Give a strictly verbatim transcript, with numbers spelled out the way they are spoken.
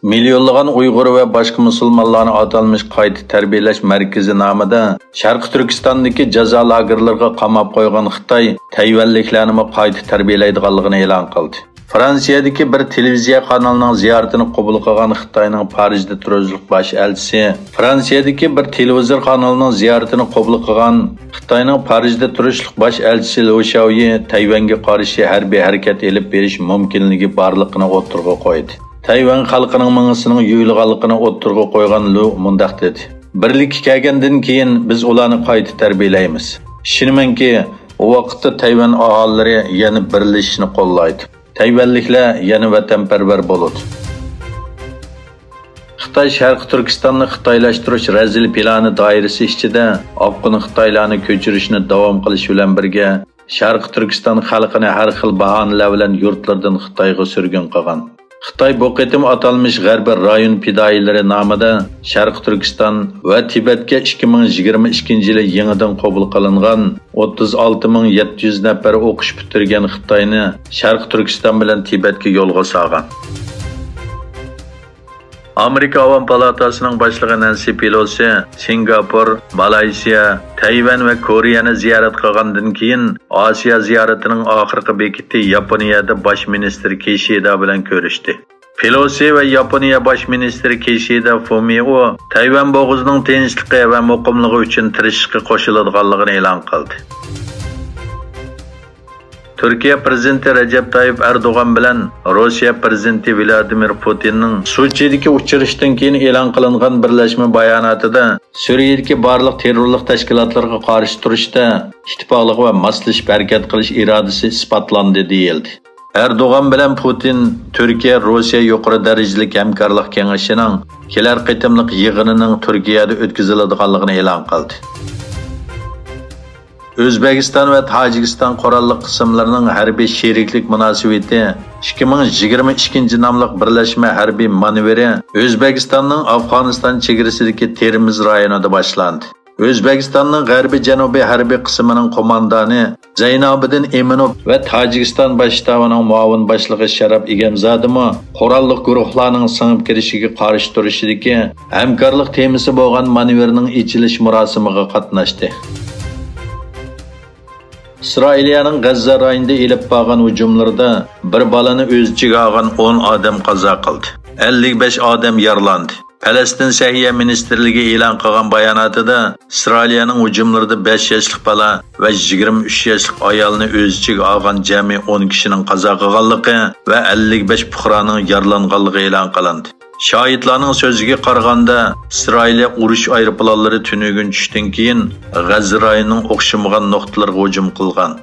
مىليونلىغان ئۇيغۇر ۋە باشقا مۇسۇلمانلارنى ئاتالمىش قايتا تەربىيەلەش مەركىزى نامىدا شەرقىي تۈركىستاندىكى جازا لاگېرلىرىغا قاماپ قويغان خىتاي تەيۋەنلىكلەرنىمۇ قايتا تەربىيەلەيدىغانلىقىنى ئېلان قىلدى. فرانسىيەدىكى بىر تېلېۋىزىيە قانىلىنىڭ زىيارىتىنى قوبۇل قىلغان خىتاينىڭ پارىژدا تۇرۇشلۇق باش ئەلچىسى، فرانسىيەدىكى بىر تېلېۋىزور قانىلىنىڭ زىيارىتىنى قوبۇل قىلغان خىتاينىڭ پارىژدا تۇرۇشلۇق باش ئەلچىسى لو شياۋيى تەيۋەنگە قارشى ھەربىي ھەرىكەت ئېلىپ بېرىش مۇمكىنلىكى بارلىقىنى ئوتتۇرىغا قويدى. تەيۋەن خەلقىنىڭ مېڭىسىنىڭ يۇيۇلغانلىقىنى ئوتتۇرىغا قويغان لۇ مۇنداق دېدى: بىرلىككە كەلگەندىن كېيىن بىز ئۇلارنى قايتا تەربىيەلەيمىز. ئىشىنىمەنكى، ئۇ ۋاقىتتا تەيۋەن ئاھالىلىرى يەنە بىرلىشىشنى قوللايدۇ. تەيۋەنلىكلەر يەنە ۋەتەنپەرۋەر بولىدۇ. خىتاي شەرقىي تۈركىستاننى خىتايلاشتۇرۇش رەزىل پىلانى دائىرىسى ئىچىدە ئاپغان خىتايلارنى كۆچۈرۈشنى داۋام قىلىش بىلەن بىرگە، شەرقىي تۈركىستان خەلقىنى ھەر خىل باھانىلەر بىلەن يۇرتلىرىدىن خىتايغا سۈرگۈن قىلغان. خىتاي بۇ قېتىم ئاتالمىش غەربىي رايون پىدائىيلىرى نامىدا شەرقىي تۈركىستان ۋە تىبەتكە ئىككى مىڭ يىگىرمە ئىككىنچى يىلى يېڭىدىن قوبۇل قىلىنغان ئوتتۇز ئالتە مىڭ يەتتە يۈز نەپەر ئوقۇش پۈتتۈرگەن خىتاينى شەرقىي تۈركىستان بىلەن تىبەتكە يولغا سالغان. ئامېرىكا ئاۋام پالاتاسىنىڭ باشلىقى نەنسى پېلوسى سىنگاپور، مالايسىيا، تەيۋەن ۋە كورېيەنى زىيارەت قىلغاندىن كېيىن، ئاسىيا زىيارىتىنىڭ ئاخىرقى بېكىتى ياپونىيەدە باش مىنىستىر كىشىدا بىلەن كۆرۈشتى. پېلوسى ۋە ياپونىيە باش مىنىستىرى كىشىدا فۇمىئو تەيۋەن بوغۇزىنىڭ تىنچلىقى ۋە مۇقىملىقى ئۈچۈن تىرىشىشقا قوشۇلىدىغانلىقىنى ئېلان قىلدى. تۈركىيە پىرېزىدېنتى رەجەپ تايىپ ئەردوغان بىلەن روسىيە پىرېزىدېنتى ۋلادىمىر پۇتىننىڭ سوچىدىكى ئۇچرىشىشتىن كېيىن ئېلان قىلىنغان بىرلەشمە باياناتىدا سۈرىيەدىكى بارلىق تېررورلۇق تەشكىلاتلىرىغا قارشى تۇرۇشتا ئىتتىپاقلىق ۋە ماسلىشىپ ھەرىكەت قىلىش ئىرادىسى ئىسپاتلاندى، دېيىلدى. ئەردوغان بىلەن پۇتىن تۈركىيە، روسىيە يۇقىرى دەرىجىلىك ھەمكارلىق كېڭىشىنىڭ كېلەر قېتىملىق يىغىنىنىڭ تۈركىيەدە ئۆتكۈزۈلىدىغانلىقىنى ئېلان قىلدى. ئۆزبېكىستان ۋە تاجىكىستان قوراللىق قىسىملىرىنىڭ ھەربىي شېرىكلىك مۇناسىۋىتى ئىككى مىڭ يىگىرمە ئىككىنچى ناملىق بىرلەشمە ھەربىي مانېۋىرى ئۆزبېكىستاننىڭ ئافغانىستان چېگرىسىدىكى تېرمىز رايونىدا باشلاندى. ئۆزبېكىستاننىڭ غەربىي جەنۇبىي ھەربىي قىسمىنىڭ قوماندانى زەينابىدىن ئىمىنوف ۋە تاجىكىستان باش شتابىنىڭ مۇئاۋىن باشلىقى شەرەپ ئىگەمزادىمۇ قوراللىق گۇرۇھلارنىڭ سىڭىپ كىرىشىگە قارشى تۇرۇشىدىكى ھەمكارلىق تېمىسى بولغان مانېۋىرنىڭ ئېچىلىش مۇراسىمىغا قاتناشتى. ئىسرائىلىيەنىڭ غەززە رايونىدا ئېلىپ بارغان ھۇجۇملىرىدا بىر بالىنى ئۆز ئىچىگە ئالغان ئون ئادەم قازا قىلدى. ئەللىك بەش ئادەم يارىلاندى. پەلەستىن سەھىيە مىنىستىرلىكى ئېلان قىلغان باياناتىدا، ئىسرائىلىيەنىڭ ھۇجۇملىرىدا بەش ياشلىق بالا ۋە يىگىرمە ئۈچ ياشلىق ئايالنى ئۆز ئىچىگە ئالغان جەمئىي ئون كىشىنىڭ قازا قىلغانلىقى ۋە ئەللىك بەش پۇقرانىڭ يارىلانغانلىقى ئېلان قىلىندى. شاھىتلارنىڭ سۆزىگە قارىغاندا، ئىسرائىلىيە ئۇرۇش ئايروپىلانلىرى تۈنۈگۈن چۈشتىن كېيىن غەززە رايونىنىڭ ئوخشىمىغان نۇقتىلىرىغا ھۇجۇم قىلغان.